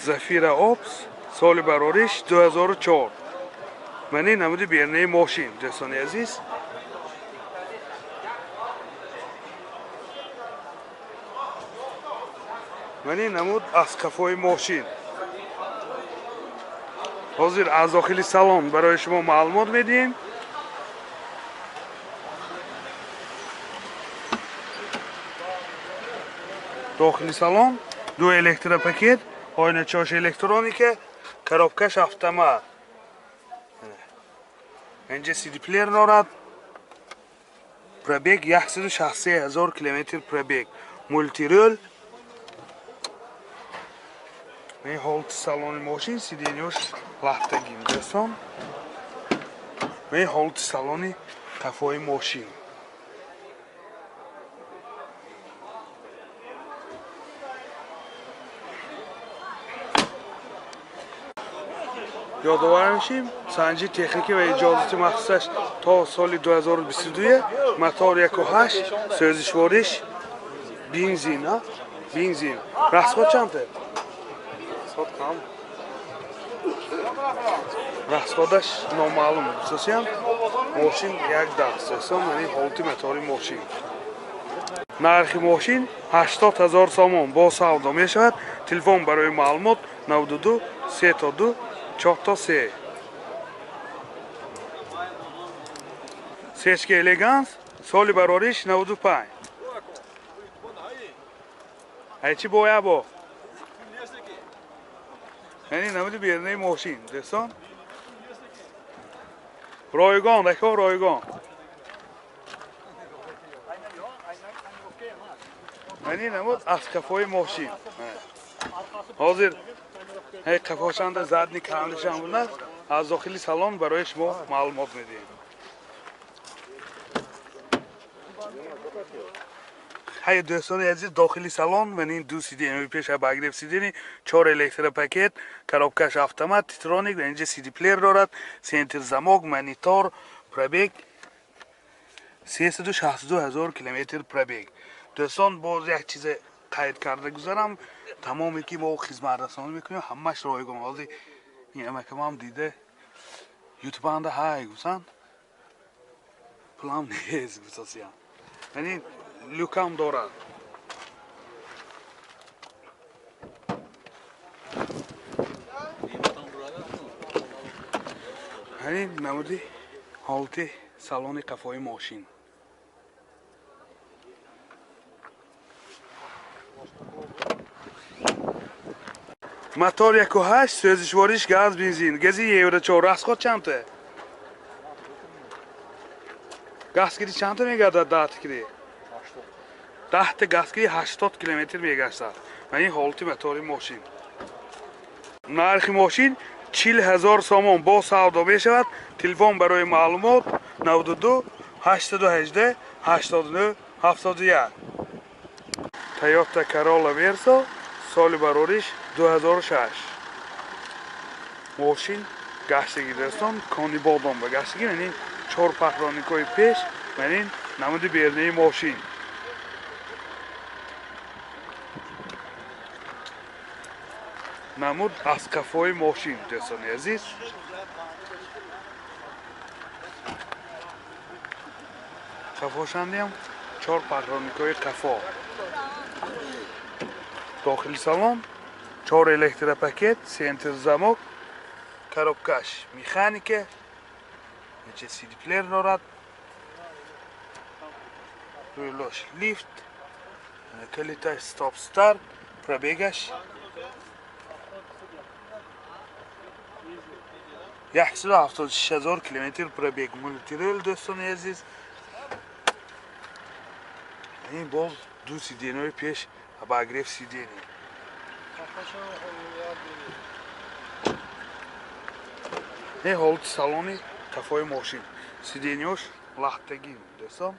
Зафира Опс, соли барориш 2004. Мани намуди бернаи мошин, дӯстони азиз. Мани намуд аз қафои мошин. Ҳозир аз дохили салон барои шумо маълумот медиҳем. Дохили салон ду электропакет, ойначош электроника, коробкаш автомат. Инҷа CD плеер дорад. Пробег 163 000 километр пробег. Мультирул. Ин ҳолати салони мошин, сиденьош лаҳтагин, дӯстон. Ин ҳолати салони қафои мошин. Ёдовар мешим, санҷи техникӣ ва иҷозати махсусаш то соли 2022, мотор 1.8, сӯзишвориш бензин, бензин. Расход чанд? Расходаш номаълум. Хусусиян мошин як даст, дӯстон, яъне ҳолати мотори мошин. Нархи мошин 80 000 сомон бо савдо мешавад. Телефон барои маълумот 92 32 43. Сечка Элеганс, соли барориш 95. Ай чи боя бо? Яъне намуди бернаи мошин, дӯстон. Ройгон, рако ройгон. Яъне намуд аз қафои мошин. Ҳозир ҳай қафошанда задни кандишам бунад, аз дохили салон барои шумо маълумот медиҳем. Ҳай дӯстони азиз, дохили салон ва ин ду сидени пеш обогрев сидени, 4 электропакет, коробкаш автомат, титроник ва инҷа CD плеер дорад, центр замок, монитор, пробег 362 000 километр пробег. Дӯстон, боз як чизе қайд карда гузарам, тамоме ки мо хизматрасонӣ мекунем, ҳамаш ройгон. Ҳозир ин амакамам дида ютубанда ҳай гуфтанд, пулам нест гуфтасиям. Яъне люкам дорад. Ҳамин намуди ҳолати салони қафои мошин. Мотор 1.8, сӯзишвориш газ бензин, гази Евро 4. Расход чандта? Газгири чандта мегардад даҳтагири? Даҳта газгири 80 километр мегаштад. Ва ин ҳолати мотори мошин. Нархи мошин 40 000 сомон бо савдо мешавад. Телефон барои маълумот 92 818 89 71. Toyota Corolla Verso, соли барориш 2006. Мошин гаштагӣ, дӯстон, кони бодом ба гаштагӣ, яъне 4 пахроникҳои пеш ва ин намуди бернаи мошин. Намуд аз қафои мошин, дӯстони азиз. Қафошандиам 4 пахроникҳои қафо. Дохили салон 4 электропакет, центр замок, коробкаш механика, инҷа CD плеер дорад, рӯйлош лифт, калиташ стоп старт, пробегаш 176 000 километр пробег. Мультирул, дӯстони азиз. Ин боз ду сиденьои пеш обогрев сидени. Ин ҳолати салони қафои мошин. Сиденьош лаҳтагин, дӯстон.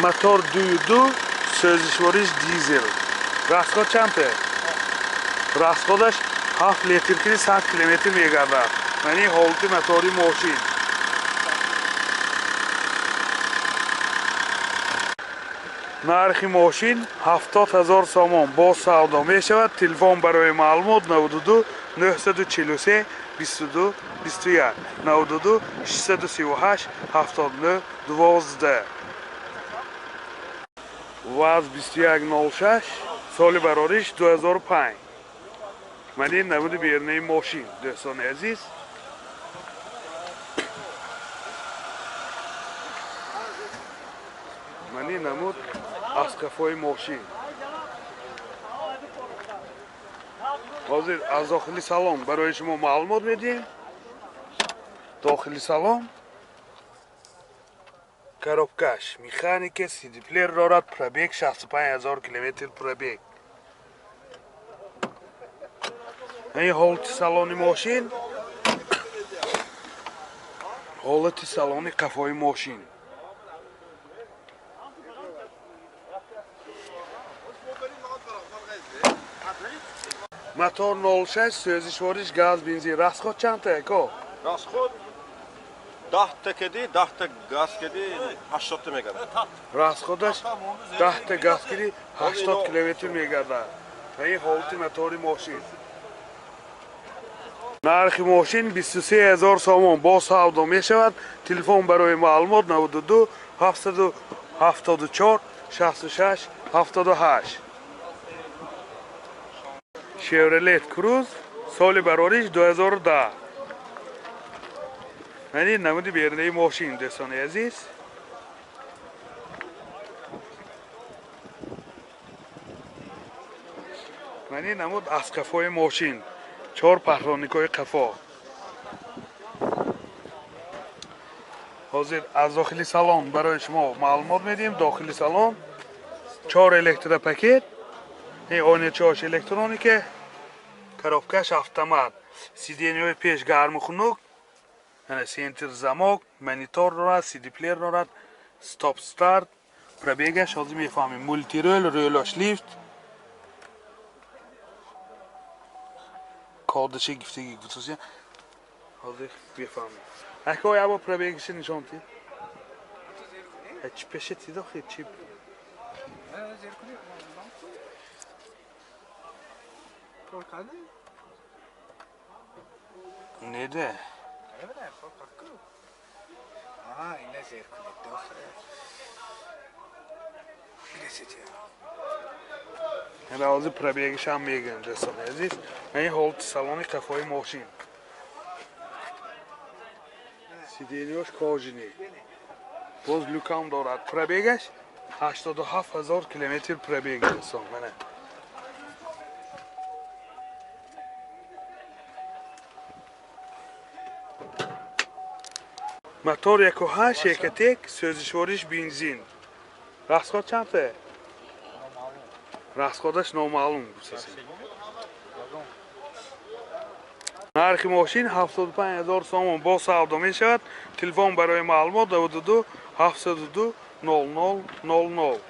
Мотор 2.2, сӯзишвориш дизел. Расход чандта? Расходаш 7 литр кири 100 километр мегардад. Яъне ҳолати мотори мошин. Нархи мошин 70 000 сомон бо савдо мешавад. Телефон барои маълумот 92 943 22 21 92 638 79 12. ВАЗ 2106 соли барориш 2005. Ман ин намуди берунаи мошин, дӯстони азиз. Ман ин намуд аз қафои мошин. Ҳозир аз дохили салон барои шумо маълумот медиҳем. Дохили салон коробкаш механика, сидиплер дорад, пробег 65 000 километр пробег. Ин ҳолати салони мошин, ҳолати салони қафои мошин. Мотор 06, сӯзишвориш газ, бензин. Расход чандта яко? Расход 10 та кеди, 10 та газ кеди, 80 та мегардад. Расходаш 10 та газ кеди, 80 километр мегардад. Ин ҳолати мотори мошин. Нархи мошин 23 000 сомон бо савдо мешавад. Телефон барои маълумот 92 774 66 78. Chevrolet Cruze соли барориш 2010. Ман ин намуди берунаи мошин, дӯстони азиз. Ман ин намуд аз қафои мошин, 4 паҳроникҳои қафо. Ҳозир аз дохили салон барои шумо маълумот медиҳем. Дохили салон 4 электропакет, ин оиначаҳош электроника, коробкаш автомат, сиденьяҳои пеш гарму хунук, центр замок, монитор дорад, сидиплер дорад, стоп старт, пробегаш ҳозир мефаҳмем, мултирол, рӯлош лифт, кодаши гифтаги гуфтасия ҳозир мефаҳмем. Ако ябо пробегаша нишон тид. Чипеше тид охи чип. Неде? Ҳозир пробегашам мегӯем, дӯстони азиз. Ин ҳолати салони қафои мошин. Сиденьяш кожини. Боз люкам дорад. Пробегаш 87 000 километр пробег, дӯстон. Мана. Мотор 1.8 Экотек, сӯзишвориш бензин. Расход чандта? Расходаш номаълум гуфтасем. Нархи мошин 75 000 сомон бо савдо мешавад. Телефон барои маълумот 92 702 00 00.